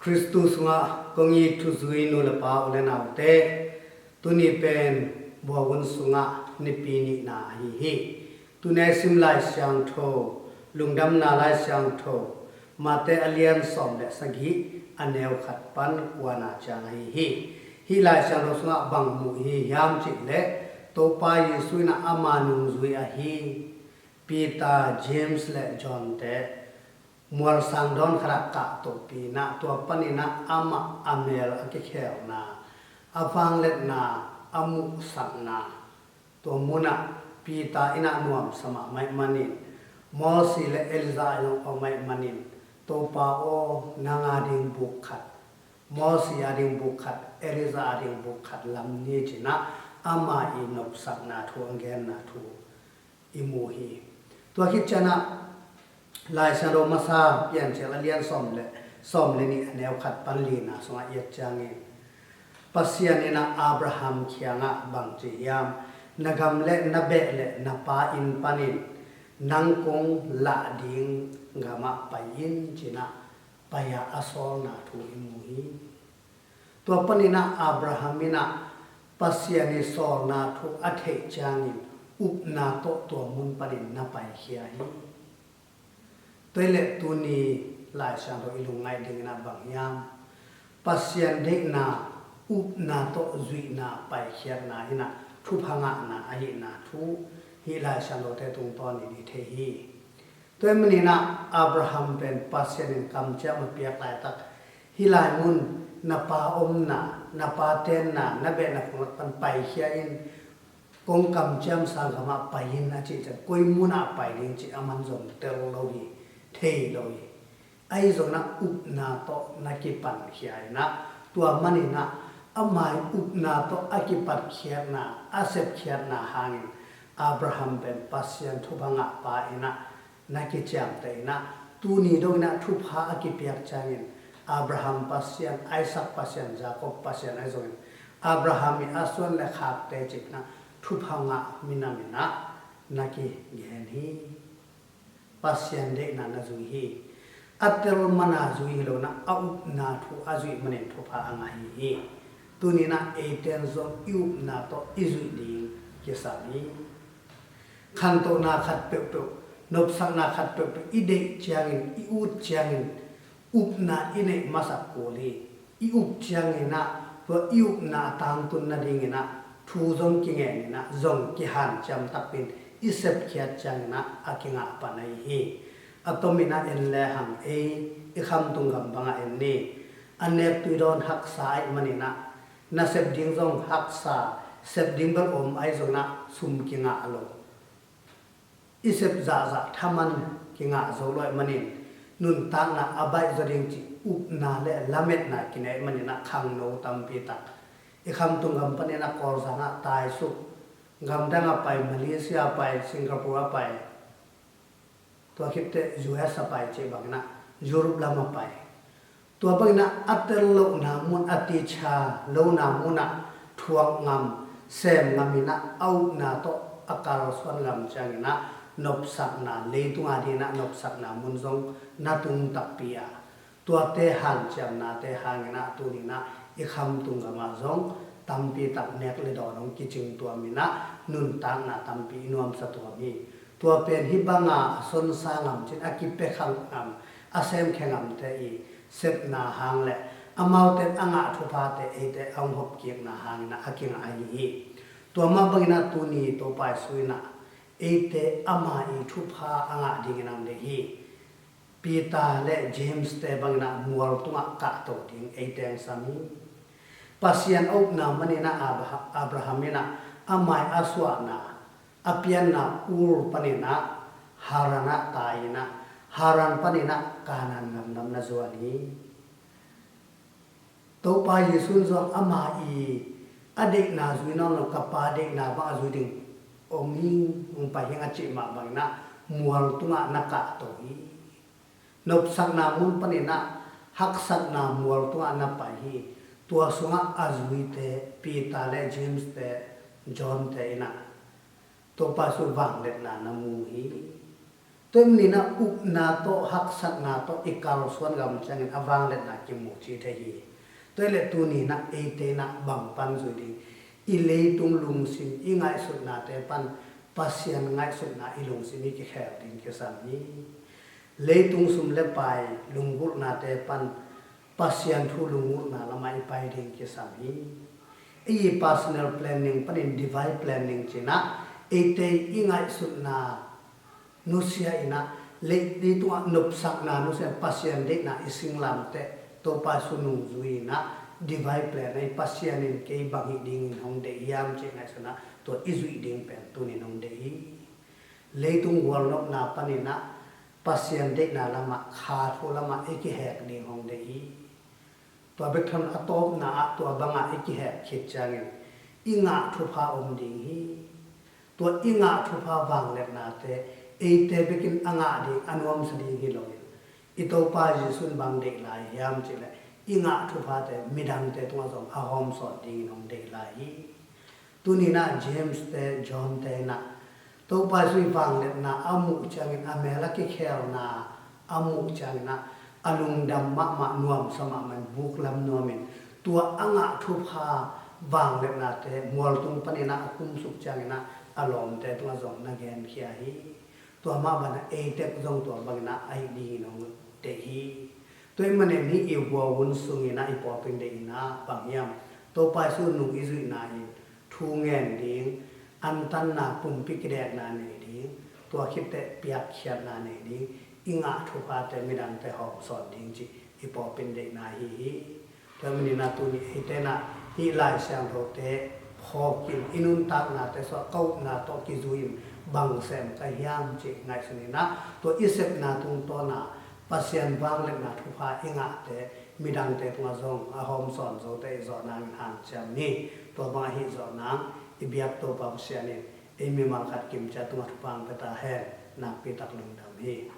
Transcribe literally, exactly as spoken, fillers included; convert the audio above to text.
Khristu sungah kong it thuzui nu le pa, u le naute, tuni pen Buagun sungah nipi nihna ahi hi. Tuni a i sim Lai Siangtho, Lungdamna Lai Siangtho, Mate a lian sawm le sagih, a neu khat pan kuana ciang ahi hi. Hih Lai Siangtho sungah bang mu hi hiam cih leh, Topa Jesu in ah ama nungzui ahi Peter, James le John te mualsang dawn khatah kahtohpih in ah, tua panin ah amah a mel a kikhelna, a vangliatna, a muhsakna, tua munah Peter in ah nuamsa mahmah ahih manin, Moses le Elijah a zong om ahih manin, Topa aw, nang a ding buk khat, Moses a ding buk khat, Elijah a ding buk khat lam ni ci-in ah ama i nopsakna thu, a genna thu i mu hi. Tua khit ciangin ah Lai Siangtho masa Piancil a lian sawm le, sawm le nih, a neu khat pan lina sungah i et ciangin, Pasian in ah Abraham kiangah bang ci hiam, na gam le na beh le na pa inn panin nang kong lah ding gamah pai in ci-in ah pai-a a sawlna thu i mu hi. Tua panin ah Abraham in ah Pasian i sawlna thu a theih ciangin upna tawh tua mun panin na paikhia hi. Tua hi leh tuni Lai Siangtho i lungngaih dingin ah bang hiam, Pasian deihna, upna tawh zuihna paikhiatna in ah thupha ngahna ahihna thu hih Lai Siangtho te tungtawnin i thei hi. Tua ahih manin ah Abraham pen Pasian in kamciam a piak laitak, hih lai mun na pa omna, na pa tenna, na behna khong lak pan paikhia in, kong kamciamsa gamah pai in a cih ciang, koi munah pai ding cih aman zong tel lo hi, thei lo hi. Ahi zongin ah upna tawh na kipankhia in ah, tua manin ah ama i upna tawh a kipatkhiatna, a sepkhiatna hangin Abraham pen Pasian thupha ngahpa in ah na kiciamteh in ah, tuni dongin ah thupha a kipiak ciangin Abraham Pasian, Isaac Pasian, Jacob Pasian ahi zongin Abraham i a suan le khakte cih in ah thupha ngah minam in ah na kigen hi. Pasian deihna na zui hi. A tel mana zui hi lo in ah, a upna thu a zuih manin thupha a ngah hi hi. Tuni in ah eite in zong i upna tawh i zuih ding kisam hi. Khantohna khat peuhpeuh, nopsakna khat peuhpeuh i deih ciangin, i ut ciangin, upna i neih masak kul hi. I up ciangin ah, tua i upna a tangtun nadingin ah, thu zong kingen in ah, zong kihanciam takpi in i sepkhiat ciangin ah a kingah pan ahi hi. A tomin ah en lehang ei i khamtung gam bangah en ni. An nek tui dawn haksa ahih manin ah, na sep ding zong haksa, sep ding bel om ahi zongin ah sum kingah lo. I sep zahzah thaman kingah zo lo ahih manin, nuntakna a baih zaw ding cih upna le lametna kinei ahih manin ah khangno tampi tak i khamtung gam panin ah Kawlzang ah taisuk, gamdang ah pai, Malaysia ah pai, Singapore ah pai, tua khit teh U S ah pai cih bangin ah Europe lam ah pai. Tua bangin ah a tel lohna mun, a teacher lohna munah thuak ngam, sem ngam in ah, a upna tawh a kalsuan ngam ciangin ah nopsakna, leitung a dingin ah nopsakna mun zong na tung takpi a, tuate hanciamnate hangin ah tuni in ah i khamtung gamah zong tampi tak nek le dawn hong kicing tuam in ah nuntakna tampi i nuamsa tuam hi. Tua pen hih banga a sonsa ngam cin, a kipiakhia ngam, a semkhia ngamte i sepna hang le amaute a ngah thuphate eite a hong hopkikna hangin ah a kingah ahi hi. Tua mah bangin ah tuni Topa Jesu in ah eite ama i thupha a ngah dingin hong deih hi. Peter le James te bangin ah mual tungah kahto ding eite hong sam hi. Pasian a upna manin ah Abra-, Abraham in ah ama i a suahna, a pianna Ur panin ah Haran ah tai in ah, Haran panin ah Kanaan gam lam na zuan hi. Topa Jesu in zong ama i a deihna zui nawn lo, ka Pa deihna bang a zui ding om hing, hong pai hing a cih mah bangin ah mual tungah na kahto hi. Nopsakna mun panin ah haksatna mual tungah na pai hi. Tua sungah a zuite Peter le James te, John te in ah Topa Jesu vangliatna na mu hi. Tua manin ah upna tawh haksatna tawh i kalsuan gam ciangin a vangliatna kimu ci thei hi. Tua hi leh tuni-in ah eite in ah bang pan zui ding? I leitung lungsim i ngaihsutnate pan Pasian ngaihsutna i lungsim i kikhel ding kisam hi. Leitung sum le pai lunggulhnate pan Pasian thu lunggulhna lamah i pai ding kisam hi. I personal planning panin divine planning ci-in ah eite i ngaihsutna nusia in ah, leitungah nopsakna nusia in Pasian deihna i singlamteh Topa Jesu nungzui in ah, divine plan ah Pasian in kei bang hih dingin hong deih hiam cih ngaihsun ah tua i zuih ding pen tuni-in hong deih hi. Leitung gualnopna panin ah Pasian deihna lamah, kha thu lamah i kihek ding hong deih hi. Tua bek thawn a tawpna ah tua bangah i kihek khit ciangin i ngah thupha om ding hi. Tua i ngah thupha vangliatnate eite bekin a ngah ding a nuamsa ding hi loin, i Topa Jesu in bang deih lai hiam cih leh i ngah thuphate midangte tungah zong a hawmsawn dingin hong deih lai hi. Tuni-in ah James te, John te in ah Topa Jesu i vangliatna a muh ciangin, a mel a kikhelna a muh ciangin ah a lungdam mahmah, nuamsa mahmah in, buklam nuamin tua a ngah thupha vangliatnate mualtung panin ah a kumsuk ciangin ah a lawmte tungah zong na genkhia hi. Tua mah banah eite zong tua bangin ah a hih dingin hong deih hi. Tua ahih manin hih i guahun sungin ah i pawlpi in deihna bang hiam? Topa Jesu nung i zuihna in thu ngen ding, antanna, pumpi kidekna nei ding, tua khit teh piakkhiatna nei ding, i ngah thuphate midangte hawmsawn ding cih i pawlpi in deihna ahi hi. Tua ahih manin ah tuni eite in ah hih Lai Siangthote phawkin i nuntaknate sungah ka upna tawh kizui-in bang sem ka hiam cih ngaihsun in ah, tua i sepna tungtawn ah Pasian vangliatna thupha i ngahte midangte tungah zong a hawmsawn zote i zawh nangin hanciam ni. Tua bang ahi zawh nang i biak Topa Pasian in ei mimal khat kimciat tungah thupha hong pia ta hen. Nakpi tak lungdam hi.